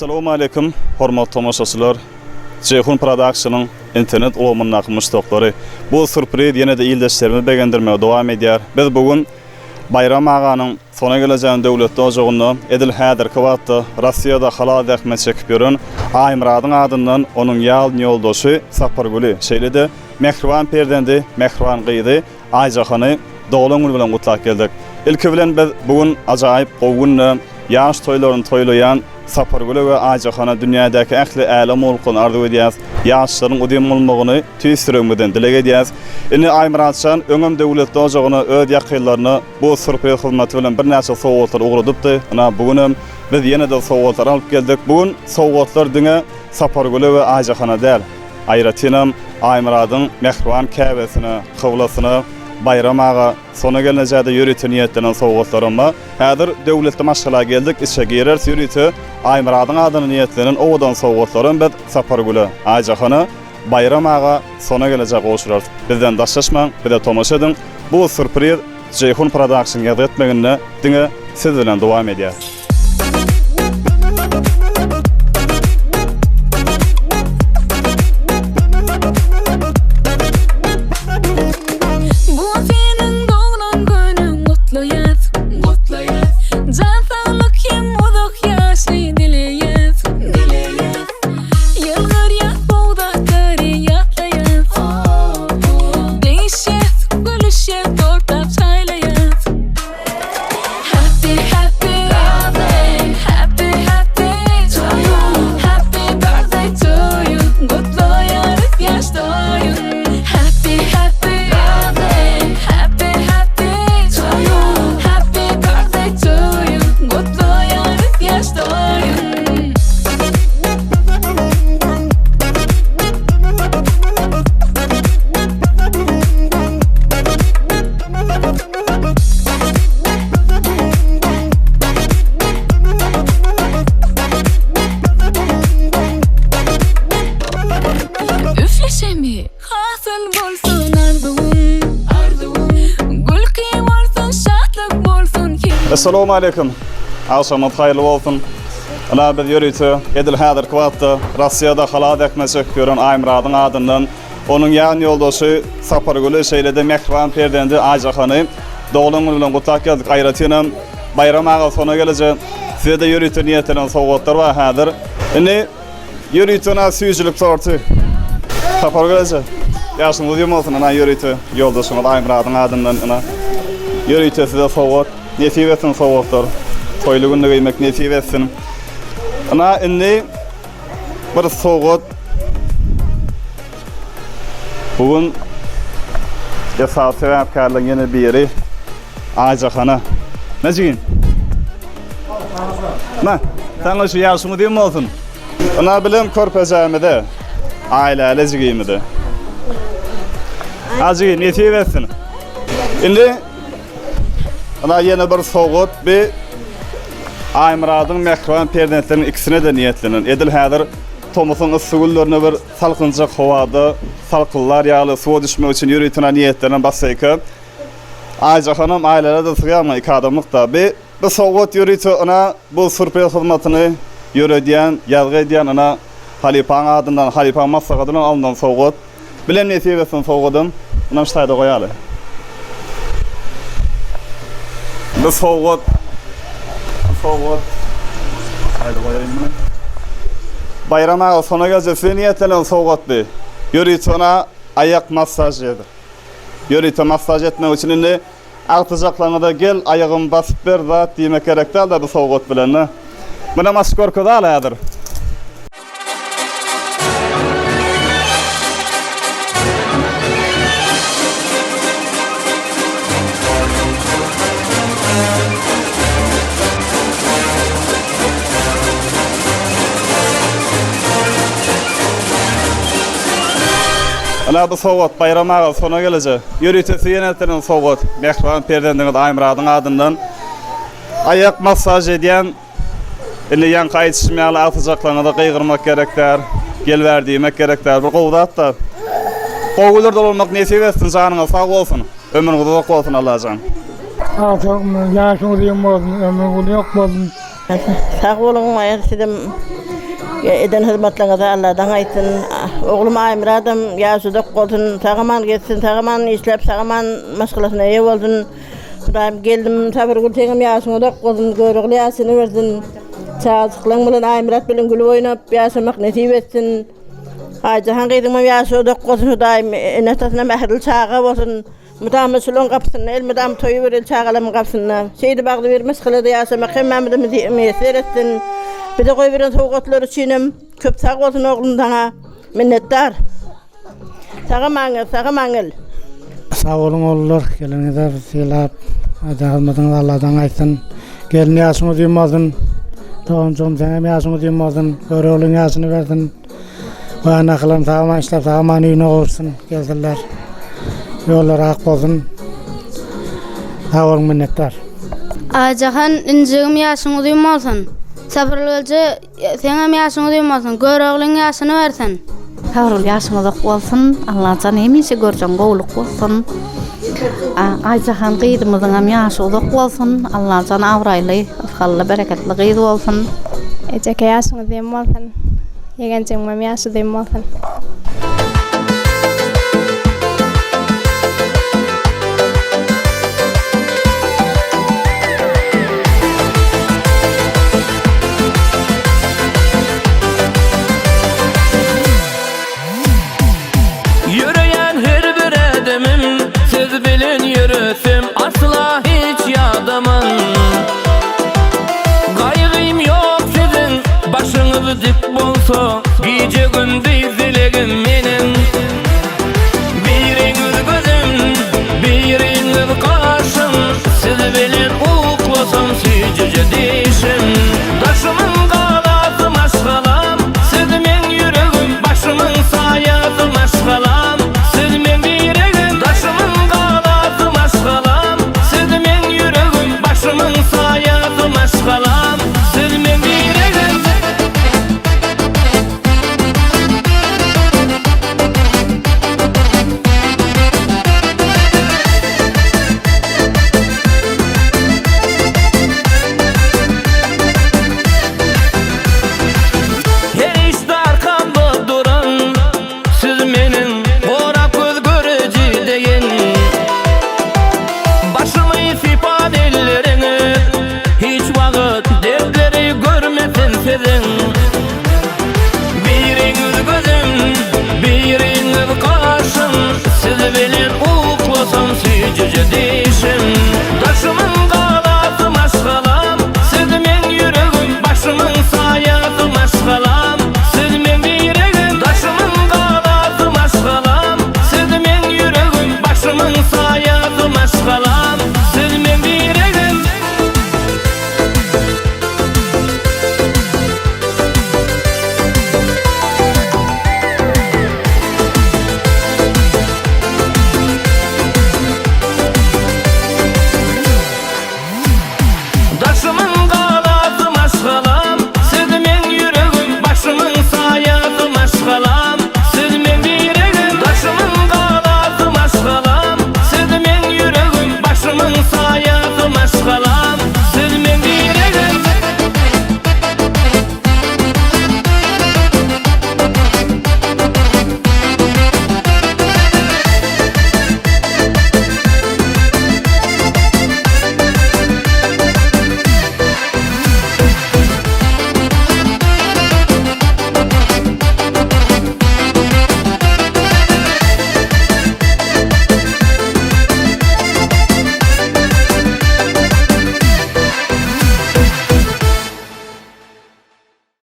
Essalawmaleýkum, hormatly tomaşaçylar! Jeýhun Productionyň internet ulgamyndaky muşdaklary! Bu sürpriz ýene-de ildeşlerimizi begendirmegi dowam edýär. Biz bu gün Baýram aganyň Sona gelejäň döwletli ojagynda edil häzirki wagtda Rossiýada halal zähmet çekip ýören Aýmyradyň adyndan onuň ýalyn ýoldaşy Sapargüli, şeýle-de mähriban perzendi, mähriban gyzy Aýjahany doglan güni bilen gutlap geldik. Ilki bilen biz bu gün ajaýyp gowy günde ýaş toýlaryny toýlaýan Sapargüle we Aýjahana dünýädäki ähli älem gowulyklaryny arzuw edýäs, ýaşlaryň uzyn bolmagyny tüýs ýüregimizden dileg edýäs. Indi Aýmyratjan öňem döwletli ojagyna öz ýakynlaryna bu sürpriz hyzmaty bilen birnäçe sowgatlar ugradypdy. Ynha bu günem biz ýene-de sowgatlar alyp geldik. Bu gün sowgatlar diňe Sapargüle we Aýjahana däl. Aýratynam Aýmyradyň mähriban käbesine, kyblasyna, Baýram aga, Sona gelnejä-de ýörite niýetlenen sowgatlaram bar. Häzir döwletli maşgala geldik, içe gireris ýörite Aýmyradyň adyna niýetlenen owadan sowgatlaram biz Sapargüle, Aýjahana, Baýram aga, Sona gelejä gowşurarys. Bizden daşlaşmaň, bize tomaşa ediň. Bu sürpriz Jeýhun Production ýazgy etmeginde diňe siz bilen dowam edýär. Bu seniň doglan günüň gutlaýas, gutlaýas. Jan saglyk hem uzak ýaşy dileýäs, dileýäs. Ýylgyrýas bogdaklary ýatlaýas. Degişýäs, gülüşýäs, tortap çaýlaýas. Happy happy birthday, happy happy to you. Happy birthday to you. Gutlaýarys ýaş toýuň. Happy happy birthday, happy happy to you. Happy birthday to you. Gutlaýarys ýaş toýuň. Üfleşemi hasyl bolsun arzuwym arzuwym Gülki bolsun şatlyk bolsun her Essalawmaleýkim. Agşamyňyz haýyrly bolsun. Ynha biz ýörite edil häzirki wagtda Rossiýada halal zähmet çekip ýören Aýmyradyň adyndan Onuň ýan ýoldaşy Sapargüli, şeýle-de mähriban perzendi Aýjahany doglan güni bilen gutlap geldik. Aýratynam, Baýram aga Sona gelije, size-de ýörite niýetlenen sowgatlar bar häzir. Indi ýörite ynha süýjülik torty. Sapargül eje, ýaşyňyz uzyn bolsun, ynha ýörite ýoldaşyňyz Aýmyradyň adyndan ynha ýörite size sowgat. Nesip etsin sowgatlar. Toýly günde geýmek nesip etsin. Ynha indi Bir sowgat. Bu gün esasy sebäpkärleriň ýene biri Aýjahana. Ne jigim? Na, saňa şu ýagşyň uzyn bolsun. Ynha bilem körpejämize, Aýläle jigimize. Ha jigim, nesip etsin. Indi Ynha ýene bir sowgat bi Aýmyradyň mähriban perzentleriniň ikisine-de niýetlenen. Edil häzir tomusyň yssy günlerinde bir salkynjak howada salkynlar ýaly suwa düşmek üçin ýörite niýetlenen basseýka. Aýjahanam, Aýläle-de sygýarmy iki adamlyk-da. Bi bu sowgat ýörite ynha bu sürpriz hyzmatyny ýöredýän, ýazgy edýän ynha halypaň adyndan, halypaň maslahaty bilen alnan sowgat. Bilen nesip etsin sowgadam. Munam şu taýda goýaly. Bu sowgat. Bu sowgat. Taýda goýaýyn muny. Baýram aga sona geljek size niýetlenen sowgat bu. Ýörite ona aýak massaž ýeri. Ýörite massaž etmek üçin indi agtyjaklaryňyza gel aýagymy basyp ber zat diýmek gerek däl-de bu sowgat bilen-de. Munam açyp görkezaly häzir. Ynha bu sowgat Baýram aga Sona gelije. Ýörite size ýenetlenen sowgat. Mähriban perzendiňiz Aýmyradyň adyndan. Aýak massaž edýän Indi ýaňky aýdyşym ýaly agtyjaklaryňyza gygyrmak gerek däl, gel bäri diýmek gerek däl. Bir gowy zat-da. Gowy günlerde bolmak nesip etsin, janyňyz sag bolsun, ömrüňiz uzak bolsun Allajan. Agtygyň ýaşy uzyn bolsun, ömri uzak bolsun. Sag boluň, sizem. Eden hyzmatlaryňyza Alladan gaýtsyn. Oglum Aýmyradam ýaşy uzak bolsun, sag-aman gezsin, sag-aman işläp, sag-aman maşgalasyna eýe bolsun. Hudaýym gelnim Sabyrgül seňem ýaşyň uzak bolsun, Görogly ýaşyny bersin. Çagajyklaň bilen Aýmyrat bilen gülüp oýnap ýaşamak nesip etsin. Aýjahan gyzyňam ýaşy uzak bolsun Hudaýym ene-atasyna mähirli çaga bolsun. Mydama şulaň gapysynda elmydama toýy bereli çagalarymyň gapysynda. Şeýdip agzybir maşgalada ýaşamak hemmämize miýesser etsin. Bize goýberen sowgatlary üçinem köp sag bolsun oglum saňa minnetdar. Sag-aman gel, sag-aman gel. Sag boluň ogullar geleniňize bizi sylap aýdan hyzmatyňyz Alladan gaýtsyn. Gelin ýaşyň uzyn bolsun. Doganjygym seňem ýaşyň uzyn bolsun. Göroglyň ýaşyny bersin. Goýan akylam sag-aman işläp sag-aman öýüne gowuşsyn gelsinler. Ýollary ak bolsun. Sag boluň minnetdar. Aýjahan injigim ýaşyň uzyn bolsun. Sapargelje seňem ýaşyň uzyn bolsun. Göroglyň ýaşyny bersin. Sapargül ýaşyň uzak bolsun. Allajan hemişe görjegiň gowulyk bolsun. Aýjahan gyzymyzyňam ýaşy uzak bolsun. Allajan abraýly, ysgally, bereketli gyz bolsun. Ejeke ýaşyň uzyn bolsun. Ýegenjigimem ýaşy uzyn bolsun. Ýöreýän her bir ädimim Siz bilen ýöresem asla hiç ýadaman Gaýgym ýok siziň başyňyz dik bolsa Gije-gündiz.